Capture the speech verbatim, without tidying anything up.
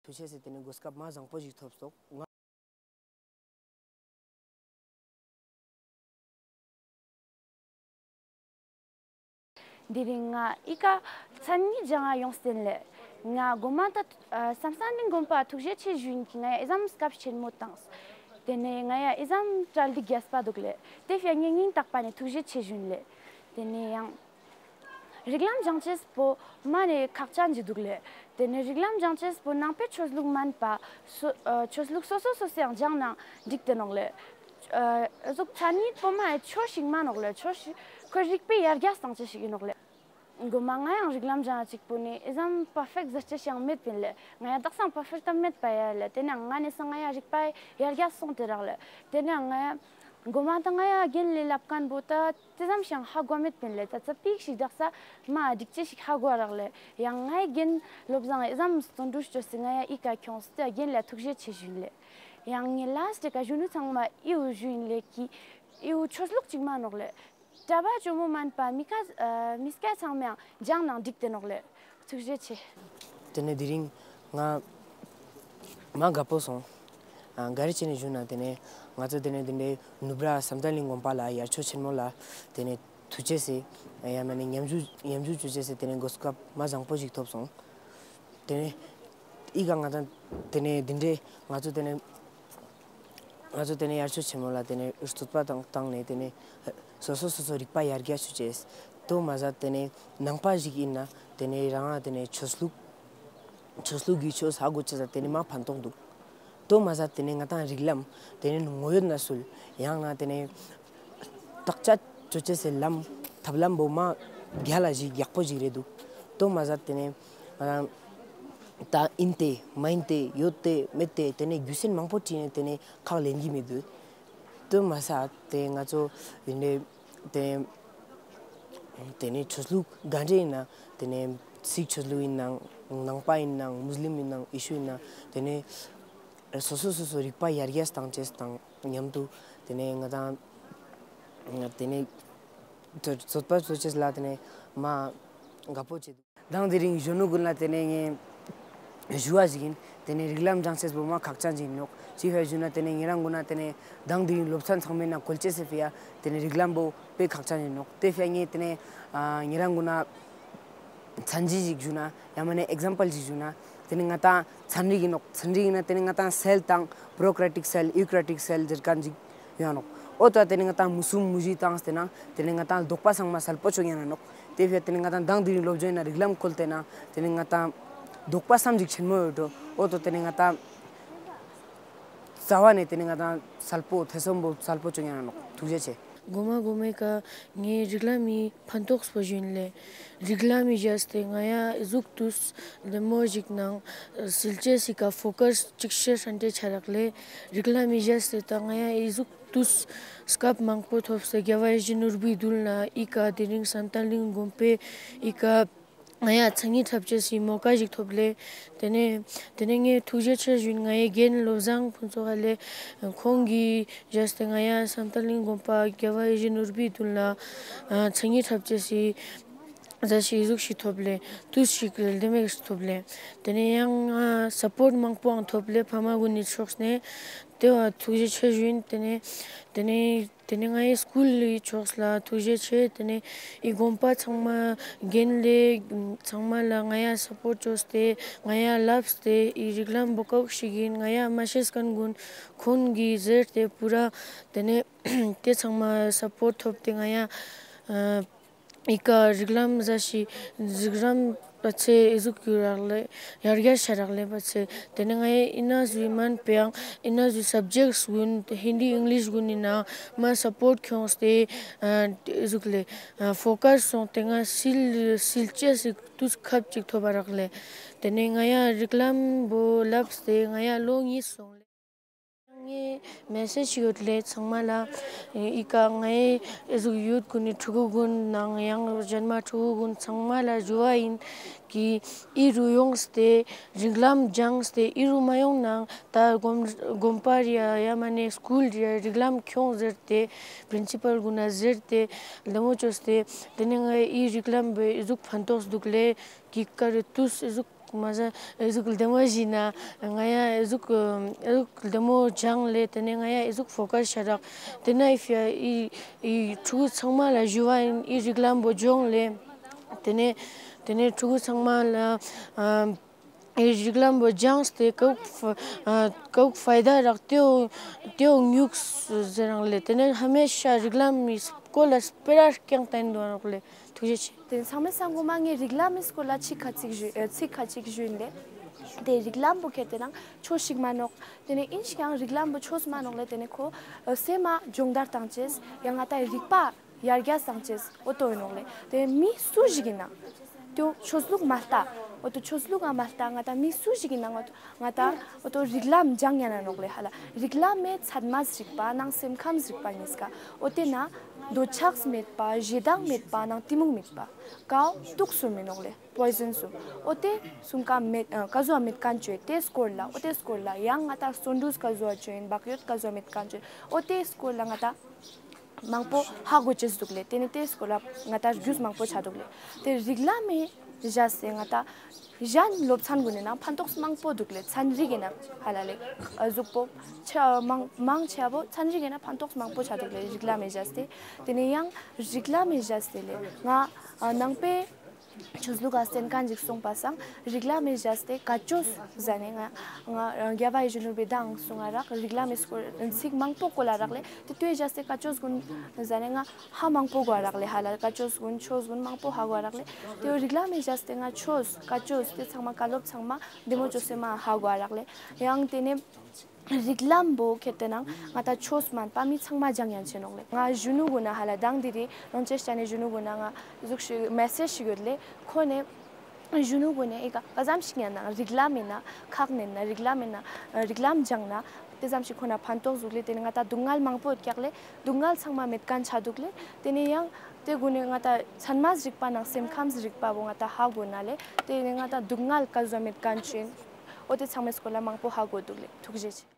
ཐུགས་རྗེ་ཆེ་ཟེར་ཏེ་ནེ་གོ་སྐབས་མ་བཟང་པོ་ཞིག་ཐོབ་སོང་། དེ་རིང་ང་ཨི་ཀ་མཚན་ཉིད་སྦྱང་ང་ཡོངས་ཏེ་ལེ། ང་གོ་མ་ད་ཨ་བསམ་གཏན་གླིང་དགོན་པ་ཐུགས་རྗེ་ཆེ་ཞུ་ཡིན་གྱི་ང་ཡ་ཨི་ཙམ་སྐབས་ཆེན་མོ་བཏང་། དེ་ནེ་ང་ཡ་ཨི་ཙམ་གྲ་སྒྲིག་རྒྱས་པ་འདུག་ལེ། དེ་ཕི་ཡ་ངས་སྙིང་ཐག་པ་ནེ་ཐུགས་རྗེ་ཆེ་ཞུ་ཡིན་ལེ། དེ་ནེ་ཡང་རིགས་ལམ་སྦྱང་ཅེས་པོ་མ་ནེ་ཁག་ཅན་ཞིག་འདུག་ལེ། དེ་ནེ་རིགས་ལམ་སྦྱང་ཅེས་པོ་ནང་པའི་ཆོས་ལུགས་མན་པ་སོ་ཨ་ཆོས་ལུགས་སོ་སོ་སོ་སོའང་སྦྱང་ན་འགྲིག་སྟེ་ནོག་ལེ། ཨ་ཟུག་མཚན་ཉིད་པོ་མ་ཆོས་ཤིག་མན་ནོག་ལེ། ཆོས་ཤིག་ཁོའི་རིག་པའི་ཡར་རྒྱས་བཏང་ཅེས་ཤིག་ཡིན་ནོག་ལེ། གོ་མ་ང་ཡང་རིགས་ལམ་སྦྱང་ཅིག་པོ་ནེ་ཨི་ཙམ་པར་ཕེཀྚ་ཟེར་ཅེས་ཤིག་མེད་པིན་ལེ། ང་ཡང་དག་སང་པར་ཕེཀྚ་ད་མེད་པ་ཡ་ལེ། དེ་ནེ་ང་ནེ་སང་ང་ཡང་རིག་པ་ཡར་རྒྱས་སོང་སྟེ་རག་ལེ། དེ་ནེ་ང་ཡང་གོ་མ་ད་ང་ཡ་རྒན་ལེ་ལབ་མཁན་པོ་ད་དེ་ཙམ་ཞིག་ཧ་གོ་མེད་པིན་ལེ། ད་ཙ་པིག་ཞིག་དག་ས་མ་འགྲིག་ཅེས་ཤིག་ཧ་གོ་རག་ལེ། ཡང་ངའི་རྒན་བློ་བཟང་ཨི་ཙམ་བརྩོན་འགྲུས་ཅོས་སེ་ང་ཡ་ཨི་ཀ་ཁྱོངས་ཏེ་རྒན་ལ་ཐུགས་རྗེ་ཆེ་ཞུ་ཡིན་ལེ། ཡང་ངའི་ལ་སྟེ་ཀ་གཞོན་ནུ་ཚང་མ་ཨི་བོ་ཞུ་ཡིན་ལེ། ཀི་ཨི་བོ་ཆོས་ལུགས་ཅིག་མན་ནོག་ལེ། གྲྭ་པ་ཇོ་མོ་མན་པ་མི་ཀ་ཨ་མི་སྐྱ་ཚང་མའང་སྦྱང་ན་འགྲིག་སྟེ་ནོག་ལེ། ཐུགས་རྗེ་ཆེ། དེ་ནེ་དེ་རིང་ང་མ་དགའ་པོ་སོང་། ཨ་ག་རེ་བྱས་ནེ་ཞུ་ན་དེ་ནེ་ང་ཚོ་དེ་ནེ་དེ་འདྲའི་ནུབ་ར་བསམ་གཏན་གླིང་དགོན་པ་ལ་ཡར་ཆོས་ཆེན་མོ་ལ་དེ་ནེ་ཐུགས་རྗེ་ཆེ་ཟེར་ཡང་མ་ནེ་ཉམས་ཞུགས་ཉམས་ཞུགས་ཅོ་ཅེས་ཟེར་དེ་ནེ་གོ་སྐབས་མ་བཟང་པོ་ཞིག་ཐོབ་སོང་། དེ་ནེ་ཨི་ཀ་ང་ཚོ་དེ་ནེ་དེ་འདྲའི་ང་ཚོ་དེ་ནེ་ང་ཚོ་དེ་ནེ་ཡར་ཆོས་ཆེན་མོ་ལ་དེ་ནེ་རྩོད་པ་བཏང་བཏང་ནེ་དེ་ནེ་སོ་སོ་སོ་སོ་རིག་པ་ཡར་རྒྱས་ཅོ་ཅེས། དོ་མ་ཟད་དེ་ནེ་ནང་པ་ཞིག་ཡིན་ན་དེ་ནེ་རང་ང་དེ་ནེ་ཆོས་ལུགས་ཆོས་ལུགས་ཀྱི་ཆོས་ཧ་གོ་ཅེས་ལ་དེ་ནེ་མ་ཕན་ཐོགས་འདུག་དོ་མ་ཟད་དེ་ནེ་ང་ཏང་རིགས་ལམ་དེ་ནེ་ངོ་ཡོད་ན་སུལ་ཡང་ན་དེ་ནེ་བརྟག་དཔྱད་ཅོ་ཅེས་སི་ལམ་ཐབས་ལམ་བོ་མ་རྒྱལ་ལ་ཞིག་ཡག་པོ་ཞིག་རེད་འདུག་དོ་མ་ཟད་དེ་ནེ་ང་ཏང་ད་ཨིན་ཏེ་མ་ཨིན་ཏེ་ཡོད་དེ་མེད་དེ་དེ་ནེ་རྒྱུ་མཚན་མང་པོ་དྲིས་ནེ་དེ་ནེ་ཁག་ལེན་གྱི་མི་འདུག་དོ་མ་ཟད་དེ་ང་ཚོ་ཡིན་ནེ་དེ་དེ་ནེ་ཆོས་ལུགས་ག་འདྲ་ཡིན་ན་དེ་ནེ་སིག་ཆོས་ལུགས་ཡིན་ནང་ནང་པ་ཡིན་ནང་མུས་ལིམ་ཡིན་ནང་ཡེ་ཤུ་ཡིན་ནང་དེ་ནེ་སོ་སོ་སོ་སོ་རིག་པ་ཡར་རྒྱས་བཏང་ཅེས་དང་མཉམ་དུ་དེ་ནེ་ང་ཏང་དེ་ནེ་རྩོད་པ་རྩོད་ཅེས་ལ་དེ་ནེ་མ་དགའ་པོ་བྱེད་འདུག་དང་དེ་རིང་གཞོན་ནུ་ཀུན་ལ་དེ་ནེ་ངས་ཞུ་བ་ཞིག་ཡིན། དེ་ནེ་རིགས་ལམ་སྦྱང་ཅེས་པོ་མ་ཁག་ཅན་ཞིག་ཡིན་ནོག་ཅི་ཕིའ་ཞུ་ན་དེ་ནེ་ཉེ་རང་ཀུན་ན་དེ་ནེ་དང་དེ་རིང་སློབ་ཚན་ཚང་མའི་ནང་བཀོལ་ཅེས་སི་ཕིའ་དེ་ནེ་རིགས་ལམ་པོ་དཔེ་ཁག་ཅན་ཞིག་ཡིན་ནོག་དེ་ཕིའ་ངས་དེ་ནེ་ཨ་ཉེ་རང་ཀུན་ན་མཚན་གཞི་ཞིག་ཞུ་ན་ཡང་མ་ནེ་ཨིག་ཛམ་པལ་ཞིག་ཞུ་ན་དེ་ནེ་ང་ཏང་ཚན་རིག་ཡིན་ནོག་ཚན་རིག་ཡིན་ན་དེ་ནེ་ང་ཏང་སེལ་དང་པྲོ་ཀྲི་ཡོ་ཊིག་སེལ་ཡུ་ཀྲི་ཡོ་ཊིག་སེལ་ཟེར་མཁན་ཞིག་ཡོང་ནོག་འོ་ཏོ་དེ་ནེ་ང་ཏང་མུ་སུམ་མུ་ཞི་བཏང་སྟེ་ན་དེ་ནེ་ང་ཏང་ལྡོག་པ་ཚང་མ་སལ་པོ་ཅོ་ཉན་ན་ནོག་དེ་ཕིའ་དེ་ནེ་ང་ཏང་དང་དེ་རིང་སློབ་སྦྱོང་ཡིན་ན་རིགས་ལམ་བཀོལ་ཏེ་ན་དེ་ནེ་ང་ཏང་ལྡོག་པ་བསམ་གཞིག་ཆེན་མོ་ཡོད་འགྲོ། འོ་ཏོ་དེ་ནེ་ང་ཏང་རྩ་བ་ནེ་དེ་ནེ་ང་ཏང་སལ་པོ་ཐེ་ཚོམ་པོ་སལ་པོ་ཅོ་ཉན་ན་ནོག་ཐུགས་རྗེ་ཆེ། གོ་མ་གོ་མའི་ཀ་ངས་རིགས་ལམ་མི་ཕན་ཐོགས་པོ་ཞུ་ཡིན་ལེ། རིགས་ལམ་མི་བཞག་སྟེ་ང་ཡ་ཨི་ཟུག་ཏུས་ལེ་མོ་ཞིག་ནང་སིལ་ཅེས་སི་ཀ་ཕོ་ཀས་ཅིག་ཤེས་ཧྲན་ཏེ་ཆ་རག་ལེ། རིགས་ལམ་མི་བཞག་སྟེ་ད་ང་ཡ་ཨི་ཟུག་ཏུས་སྐབས་མང་པོ་ཐོབ་སྟེ་རྒྱལ་བ་ཡིད་བཞིན་ནོར་བུའི་མདུན་ལ་ཨི་ཀ་དེ་རིང་བསམ་གཏན་གླིང་དགོན་པའི་ཨི་ཀ་ང་ཡ་མཚན་སྙན་འཁྲབ་ཅེས་སི་མོ་ཀ་ཞིག་ཐོབ་ལེ། དེ་ནེ་དེ་ནེ་ངས་ཐུགས་རྗེ་ཆེ་ཞུ་ཡིན། ང་ཡའི་རྒན་བློ་བཟང་ཕུན་ཚོགས་ལེ། ཁོང་གིས་བཞག་སྟེ་ང་ཡ་བསམ་གཏན་གླིང་དགོན་པ་རྒྱལ་བ་ཡིད་བཞིན་ནོར་བུའི་མདུན་ལ་མཚན་སྙན་འཁྲབ་ཅེས་སི་མཛད་ཞིག་ཨི་ཟུག་ཞིག་ཐོབ་ལེ། ཏུས་ཤིག་ལྡེ་མོ་ཞིག་ཐོབ་ལེ། དེ་ནེ་ཡང་ང་སཔོརྚ་མང་པོའང་ཐོབ་ལེ། ཕ་མ་གུན་ནི་ཕྱོགས་ནེ་དེ་བ་ཐུགས་རྗེ་ཆེ་ཞུ་ཡིན། དེ་ནེ་དེ་ནེ་དེ་ནེ་ང་ཡའི་སྐུལ་ལི་ཕྱོགས་ལ་ཐུགས་རྗེ་ཆེ། དེ་ནེ་ཨི་དགོན་པ་ཚང་མ་རྒན་ལེ་ཚང་མ་ལ་ང་ཡ་སཔོརྚ་ཅོས་ཏེ་ང་ཡ་ལབས་ཏེ་ཨི་རིགས་ལམ་བོ་ཀ་ཞིག་ཡིན་ང་ཡ་མ་ཤེས་མཁན་གུན་ཁོང་གིས་ཟེར་ཏེ་པུ་ར་དེ་ནེ་དེ་ཚང་མ་སཔོརྚ་ཐོབ་སྟེ་ང་ཡ་ཨ་ཨི་ཀ་རིགས་ལམ་ཟ་ཞིག་རིགས་ལམ་པ་ཚེ་ཨི་ཟུག་གུ་རག་ལེ་ཡར་རྒྱས་ཆ་རག་ལེ་པ་ཚེ། དེ་ནེ་ང་ཡ་ཨི་ན་ཟུག་མན་པའང་ཨི་ན་ཟུག་སབ་ཇེཀྚ་གུན་ཧིན་དི་ཨིང་ལིཤ་གུན་ནི་ནང་མ་སཔོརྚ་ཁྱོངས་ཏེ་ཨ་ཨི་ཟུག་ལེ་ཨ་ཕོ་ཀས་སོང་སྟེ་ང་སིལ་སིལ་ཅེས་སི་ཏུས་ཁབ་ཅིག་ཐོབ་པ་རག་ལེ། དེ་ནེ་ང་ཡ་རིགས་ལམ་བོ་ལབས་ཏེ་ང་ཡ་ལོ་གཉིས་སོང་ལེ། ངའི་མེ་སེཇ་ཡོད་ལེ་ཚང་མ་ལ། ཨི་ཀ་ངའི་ཨི་ཟུག་ཡུཐ་གུན་ནི་ཕྲུ་གུ་གུན་ནང་ཡང་གཞན་མ་ཕྲུ་གུ་གུན་ཚང་མ་ལ་ཞུ་བ་ཡིན་གི་ཨི་རུ་ཡོངས་ཏེ་རིགས་ལམ་སྦྱངས་ཏེ་ཨི་རུ་མ་ཡོང་ནང་ད་དགོན་དགོན་པ་རེ་ཡ་ཡ་མ་ནེ་སྐུལ་རེ་ཡ་རིགས་ལམ་ཁྱོང་ཟེར་ཏེ་པྲིན་སི་པལ་གུན་ན་ཟེར་ཏེ་ལེ་མོ་ཅོས་ཏེ་དེ་ནེ་ངའི་ཨི་རིགས་ལམ་བོ་ཨི་ཟུག་ཕན་ཐོགས་འདུག་ལེ། གི་ཀ་རུ་ཏུས་ཨི་ཟུག་མ་ཟད་ཨེ་ཟུག་ལྡེ་མོ་ཞིག་ན་ང་ཡ་ཨེ་ཟུག་ཨེ་ཟུག་ལྡེ་མོ་སྦྱང་ལེ། ཏེ་ནེ་ང་ཡ་ཨེ་ཟུག་ཕོ་ཀས་ཆ་རག། ཏེ་ན་ཨི་ཕི་ཡ་ཨི་ཨི་ཕྲུ་གུ་ཚང་མ་ལ་ཞུ་བ་ཨིན། ཨི་རིགས་ལམ་བོ་སྦྱོང་ལེ། ཏེ་ནེ་ཏེ་ནེ་ཕྲུ་གུ་ཚང་མ་ལ་ཨ་ཨི་རིགས་ལམ་བོ་སྦྱངས་ཏེ་ཀ་ཟུག་ཨ་ཀ་ཟུག་ཕའི་ད་རག་ཏེའོ་ཏེའོ་ཉུགས་ཟེར་རང་ལེ། ཏེ་ནེ་ཧ་མེ་ཤ་རིགས་ལམ་མི་སྐོར་ལ་སྤེ་ར་རྐྱང་ཏེ་ཨིན་དོ་རག་ལེ། ཐུགས་རྗེ་ཆེ། ཏེ་ཚང་མའེ་སང་གོ་མ་ངའེ་རིགས་ལམ་མི་སྐོར་ལ་ཚིག་ཁ་ཅིག་ཞུ་ཨེ་ཚིག་ཁ་ཅིག་ཞུ་ཨིན་ལེ། ཏེ་རིགས་ལམ་བོ་ཁྱེར་ཏེ་ནང་ཆོས་ཤིག་མ་ནོག། ཏེ་ནེ་ཨིན་ཞིག་ཡང་རིགས་ལམ་བོ་ཆོས་མ་ནོག་ལེ། ཏེ་ནེ་ཁོ་ཨ་སེམས་མ་སྦྱོང་བརྡར་ཏང་ཅེས་ཡང་ང་ཏང་རིག་པ་ཡར་རྒྱས་ཏང་ཅེས་འོ་ཏོ་ཨིན་ནོག་ལེ། ཏེ་མི་སུ་ཞིག་ཨིན་ན་ཏེའོ་ཆོས་ལུགས་མ་ལྟ། འོ་ཏོ་ཆོས་ལུགས་ང་མ་ལྟ་ང་ཏང་མི་སུ་ཞིག་ཨིན་ན་ང་ཏང་འོ་ཏོ་རིགས་ལམ་སྦྱང་ཉན་ན་ནོག་ལེ། ཧ་ལ་རིགས་ལམ་མེ་ཚད་མ་རིག་པ་ནང་སེམས་ཁམས་རིག་པ་ཉིས་ཀ་འོ་ཏེ་ན་འདོད་ཆགས་མེད་པ་ཞེ་སྡང་མེད་པ་ནང་གཏི་མུག་མེད་པ་ཀའོ་དུག་སུམ་ཨིན་ནོག་ལེ། པོའི་ཟན་སུམ། འོ་ཏེ་སུམ་ཀ་མེད་ཨ་ཀ་ཟུག་མེད་ཁན་ཅོ་ཨིན། ཏེ་སྐོར་ལ་འོ་ཏེ་སྐོར་ལ་ཡང་ང་ཏང་བརྩོན་འགྲུས་ཀ་ཟུག་ཅོ་ཨིན་བག་ཡོད་ཀ་ཟུག་མེད་ཁན་ཅོ་ཨིན། འོ་ཏེ་སྐོར་ལ་ང་ཏང་མང་པོ་ཧ་གོ་ཅེས་དུག་ལེ། ཏེ་ནེ་ཏེ་སྐོར་ལ་ང་ཏང་རྒྱུས་མང་པོ་ཆ་དུག་ལེ། ཏེ་རིགས་ལམ་མེ་བཞག་སྟེ་ང་ཏང་ཞན་སློབ་ཚན་གུན་ནི་ནང་ཕན་ཐོགས་མང་པོ་དུག་ལེ། ཚན་རིག་གི་ནང་ཧ་ལ་ལེ་ཨ་ཟུག་པོ་ཆ་མང་མང་ཆེ་བོ་ཚན་རིག་གི་ནང་ཕན་ཐོགས་མང་པོ་ཆ་དུག་ལེ། རིགས་ལམ་མེ་བཞག་སྟེ་ཏེ་ནེ་ཡང་རིགས་ལམ་མེ་བཞག་སྟེ་ལེ་ང་ཨ་ནང་པའེ་ཆོས་ལུགས་ཀ་སྟེན་ཁན་ཅིག་སོང་པ་སང་རིགས་ལམ་མེ་བཞག་སྟེ་ཀ་ཅོས་ཟ་ནེ་ང་ང་རྒྱལ་བ་ཡིད་བཞིན་ནོར་བུའི་མདང་སོང་ང་རག་རིགས་ལམ་མེ་སྐོར་ཚིག་མང་པོ་གོ་ལ་རག་ལེ། ཏེ་ཏུའེ་བཞག་སྟེ་ཀ་ཅོས་གུན་ཟ་ནེ་ང་ཧ་མང་པོ་གོ་རག་ལེ། ཧ་ལ་ཀ་ཅོས་གུན་ཆོས་གུན་མང་པོ་ཧ་གོ་རག་ལེ། ཏེ་རིགས་ལམ་མེ་བཞག་སྟེ་ང་ཆོས་ཀ་ཅོས་ཏེ་ཚང་མ་ཀ་ལོབ་ཚང་མ་ལྡེ་མོ་ཅོས་སེ་མ་ཧ་གོ་རག་ལེ། ཡང་ཏེ་ནེ་རིགས་ལམ་བོ་ཁྱེར་ཏེ་ནང་ང་ཏང་ཆོས་མན་པ་མི་ཚང་མ་སྦྱང་ཉན་ཅེས་ནོག་ལེ། ང་གཞོན་ནུ་གུན་ན་ཧ་ལ་མདང་དི་རིང་རང་ཅེས་ཅན་ནི་གཞོན་ནུ་གུན་ན་ང་ཟུག་ཤིག་མེ་སེཇ་ཞིག་ཡོད་ལེ། ཁོ་ནེ་གཞོན་ནུ་གུན་ནི་ཨི་ཀ་ཀ་ཙམ་ཞིག་ཉན་ན་རིགས་ལམ་ཨིན་ན་ཁག་ནེན་ན་རིགས་ལམ་ཨིན་ན་རིགས་ལམ་སྦྱང་ན་ཏེ་ཙམ་ཞིག་ཁོ་ན་ཕན་ཐོགས་དུག་ལེ། ཏེ་ནེ་ང་ཏང་སྡུག་བསྔལ་མང་པོ་ཡོད་ཀྱག་ལེ། སྡུག་བསྔལ་ཚང་མ་མེད་ཁན་ཆ་དུག་ལེ། ཏེ་ནེ་ཡང་ཏེ་གུན་ནི་ང་ཏང་ཚན་མ་རིག་པ་ནང་སེམས་ཁམས་རིག་པ་བོ་ང་ཏང་ཧ་གོ་ན་ལེ། ཏེ་ནེ་ང་ཏང་སྡུག་བསྔལ་ཀ་ཟུག་མེད་ཁན་ཅོ་ཨིན། འོ་ཏེ་ཚང་མའེ་སྐོར་ལ་མང་པོ་ཧ་གོ་དུག་ལེ། ཐུགས་རྗེ་ཆེ།